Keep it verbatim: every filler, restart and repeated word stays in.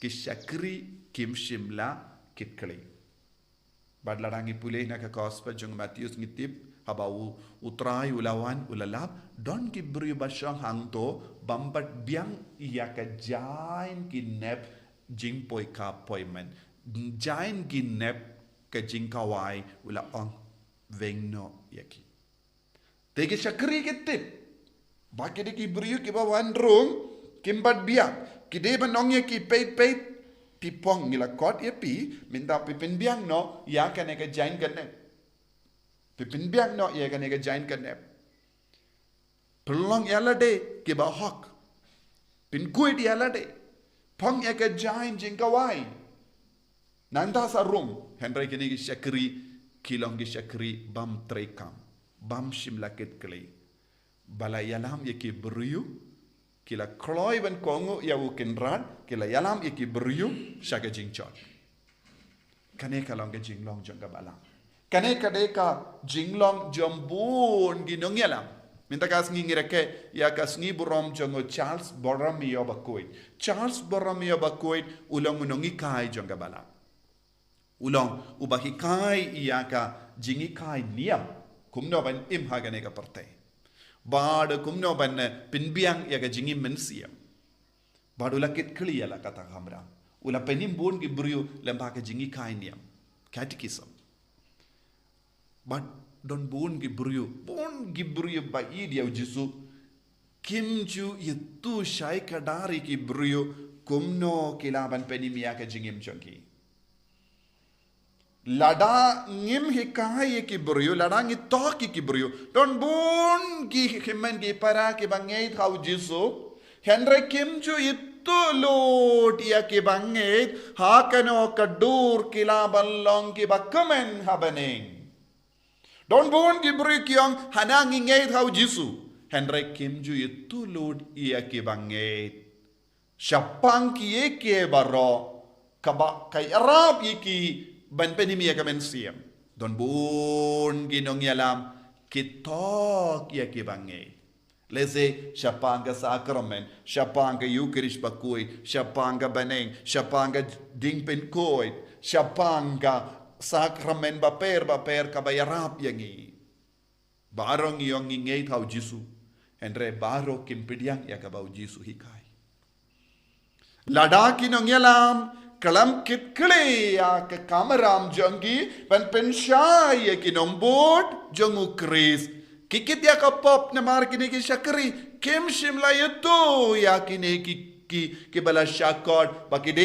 shakri kim shym la kit kli. Bad lada ngi pule na ka gospel jong Mathaios ngi tip, haba u, u Trai u la wan u la lap, don ki briew ba shong hangto, bym pat biang ïa ka jaiñ ki nep jingpoi ka appointment. Jaiñ ki nep ka jingkawai, u la ong, weng noh ïa ki. Te ki shakri ki tip ba ki dei ki briew kiba wan rung, kim pat biang. Ki dei ban ong ïa ki, peit, peit, phi phong, ngi la khot ïa phi, mynta phi pynbiang noh ïa kane ka jaiñ ka nep. Phi pynbiang noh ïa kane ka jaiñ ka nep. Pynlong ïa lade kiba hok. Pynkhuid ïa lade. Phong ïa ka jaiñ jingkawai. Nangta sa rung, hynrei kine ki shakri ki long ki shakri bym treikam, bym shym la kit kli. Ba la ïalam ïa ki briew, ki la kloi ban kohnguh ïa u Kynrad, ki la ïalam ïa ki briew sha ka jingjot. Kane ka long ka jinglong jong ka Balang. Kane ka dei ka jinglong jong bun ki nongïalam. Mynta ka sngi ngi rakhe ïa ka sngi burom jong u Charles Borromeo Bakhuid. Charles Borromeo Bakhuid u long u nonghikai jong ka Balang. U long uba hikai ïa ka jinghikai niam, kumno ban im ha kane ka pyrthei. Bad kumno ban, eh, pynbiang ïa ka jingim mynsiem. Bad u la kit kli ïa la kata kamram. U la pynim bun ki briew lyngba ka jinghikai niam, catechism. Bad don bun ki briew, bun ki briew ba ïeit ïa u Jisu, kim ju ïathuh shai kdar ïa ki briew kumno ki lah ban pynim ïa ka jingim jong ki. Lada ngim hikai ïa ki briew, lada ngi tok ïa ki briew, don bun ki hynmen ki para kiba ngeit ha u Jisu, hynrei kim ju ïathuh lut ïa kiba ngeit, ha kano ka dur ki lah ban long kiba kmen ha bneng. Don bun ki briew ki ong, hana ngi ngeit ha u Jisu, hynrei kim ju ïathuh lut ïa kiba ngeit. Shaphang kiei kiei baroh, kaba ka ïarap ïa ki ban pynim ïa ka mynsiem. Don bun ki nongïalam, ki tok ïa kiba ngeit. Lehse shaphang ka sakramen, shaphang ka Eucharist bakhuid, shaphang ka bneng, shaphang ka jingpynkhuid, shaphang ka sakramen bapher bapher kaba ïarap ïa ngi. Baroh ngi ong ngi ngeit ha u Jisu, hynrei baroh kim pdiang ïa kaba u Jisu hikai. Lada ki nongïalam khlem kit kli ïa ka kamram jong ki ban pynshai ïa ki nongbud jong u Khrist, ki kit ïa ka pop namar kine ki shakri kim shym la ïathuh ïa kine ki, ki, kiba la shah khot ba ki